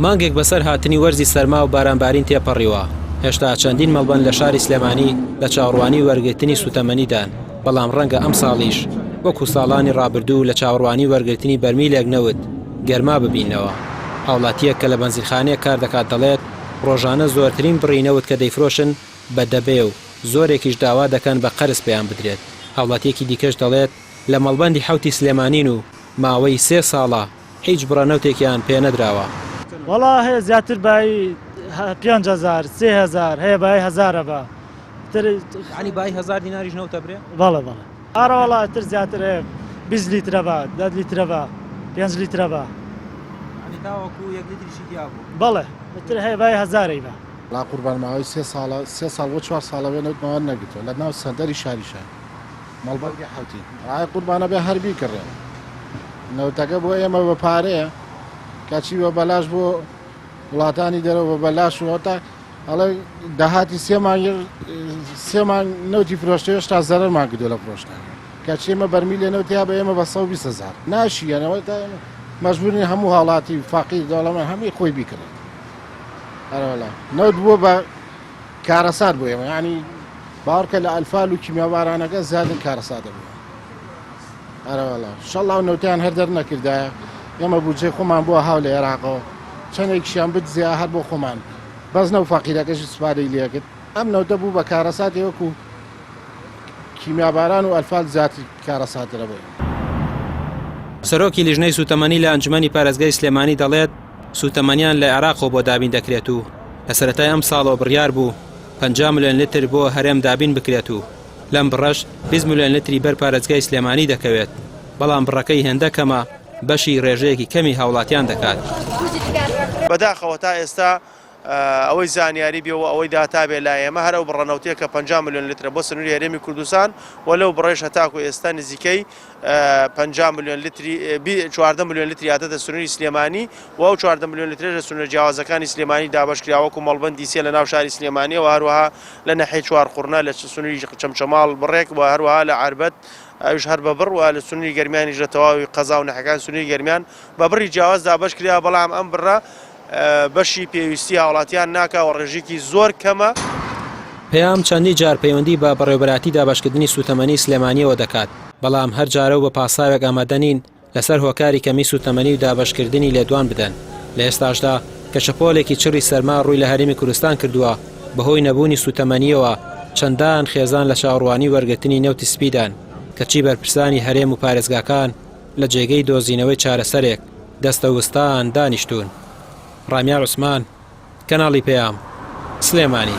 مانگێک بەسەر هاتنی وەرزی سەرما و بارانبارین تێپەڕیوە، هێشتا چەندین مەڵبەند لە شاری سلێمانی لە چاوەڕوانی وەرگرتنی سووتەمەنیدان، بەڵام ڕەنگە ئەمساڵیش وەکو ساڵانی ڕابردوو لە چاوەڕوانی وەرگرتنی بەرمیلێک نەوت گەرما ببینەوە. هاوڵاتییەک کە لە بەنزینخانەیەک کار دەکات دەڵێت، ڕۆژانە زۆرترین بڕی نەوت کە دەیفرۆشن بە دەبەیە و زۆرێکیش داوا دەکەن بە قەرز پێیان بدرێت. هاوڵاتییەکی دیکەش دەڵێت، لە مەڵبەندی حەوتی سلێمانین و ماوەی سێ ساڵە هیچ بڕە نەوتێکیان پێ نەدراوە. وەڵا هەیە زیاتر بایی 5000 3000 هەیە بای هەزارە بە تر یعنی بای هەزار دیناریش نەوتە برێ؟ بەڵێ بەڵێ ئارە وەڵا تر زیاتر هەیە 20 لیترە بە 10 لیترە بە 5 لیترە بە یعنی تاوەکو یەک لیتریشی تیا بوو؟ بەڵێ تر هەیە بای هەزارەی بە. لا قوربان ماوەی سێ ساڵە سێ ساڵ بۆ چوار ساڵە وێ نەوتمان نەگرتووە لە ناو سەنتەری شاریشە مەڵبەندی حەوتی ئای قوربانە بێ هەر بیکڕێ نەوتەکە بۆ ئێمە بە پارەیە کەچی بە بەلاش بۆ وڵاتانی دەرەوە بە بەلاش و تا ئەڵێ داهاتی سێ مانگ سێ مانگ نەوتی فرۆشتە هێشتا زەرەرمان کردو لە فرۆشتن کەچی ئێمە بەرمیلێ نەوتیا بە ئێمە بە 120 هەزار ناشیەنەوە تا مەجبورین هەموو هاوڵاتی فەقیر دەوڵەمەند هەمووی خۆی بیکڕێت ئەرەوەڵا نەوت بووە بە کارەسات بۆ ئێمە یعنی باوەڕکە لە ئەلفال و کیمیابارانەکە زیاتر کارەساتە بوو ئەرەوەڵا شەڵا و نەوتیان هەر دەرنەکردایە ئێمە بودجەی خۆمان بووە هاو لە عێراقەوە چەندێکیشیان بدزیا هەر بۆ خۆمان بەس نەو فەقیرەکەشی سوپادەی لێکرد ئەم نەوتە بوو بە کارەساتی وەکو کیمیاباران و ئەلفال زیاتر کارەساترە بۆ سەرۆکی لیژنەی سوتەمەنی لە ئەنجومەنی پارێزگای سلێمانی دەڵێت، سوتەمەنیان لە عێراقەوە بۆ دابین دەکرێت و لە سەرەتای ئەمساڵەوە بڕیار بوو 50 ملیۆن لتر بۆ هەرێم دابین بکرێت و لەم بڕەش 20 ملیۆن لتری بەر پارێزگای سلێمانی دەکەوێت، بەڵام بڕەکەی هێندە کەمە بەشی رێژەیەکی کەمی هاوڵاتیان دەکات. بەداخەوە تا ئێستا ئەوەی زانیاری بێ و ئەوەی داتا بێ لای ئێمە هەر ئەو بڕە نەوتەیە کە 50 ملیۆن لترە بۆ سنووری هەرێمی کوردستان و لەو بڕەیش هەتاکو ئێستا نزیکەی 50 ملیۆن لتری 14 ملیۆن لتری هاتەتە سنووری سلێمانی و ئەو 14 ملیۆن لترەش لە سنوورە جیاوازەکانی سلێمانی دابەش کرا وەکو مەڵبەندی سێ لە ناو شاری سلێمانیەوە هەروەها لە نەحیەی چوارقوڕنە لە سنووری چەمچەماڵ بڕێک و هەروەها لە عەربەت ئەویش هەر بە بڕ و لە سنووری گەرمیانیش لە تەواوی قەزا و نەحیەکانی سنووری گەرمیان بە بڕی جیاواز دابەش کرا بەڵام ئەم بڕە بەشی پێویستی هاوڵاتیان ناکا و ڕێژیکی زۆر کەمە. پەیام چەندین جار پەیوەندی بە بەڕێوەبەرایەتی دابەشکردنی سووتەمەنی سلێمانییەوە دەکات، بەڵام هەر جارە و بە پاساوێک ئامادە نین لەسەر هۆکاری کەمی سووتەمەنی و دابەشکردنی لێدوان بدەن. لە ئێستاشدا کە شەپۆلێکی چڕی سەرما ڕووی لە هەرێمی کوردستان کردووە، بەهۆی نەبوونی سووتەمەنییەوە چەندان خێزان لە چاوەڕوانی وەرگرتنی نەوتی سپیدان، کەچی بەرپرسانی هەرێم و پارێزگاکان لە جێگەی دۆزینەوەی چارەسەرێک دەستەوستان دانیشتوون. ڕامیار عوسمان، کەناڵی پەیام، سلێمانی.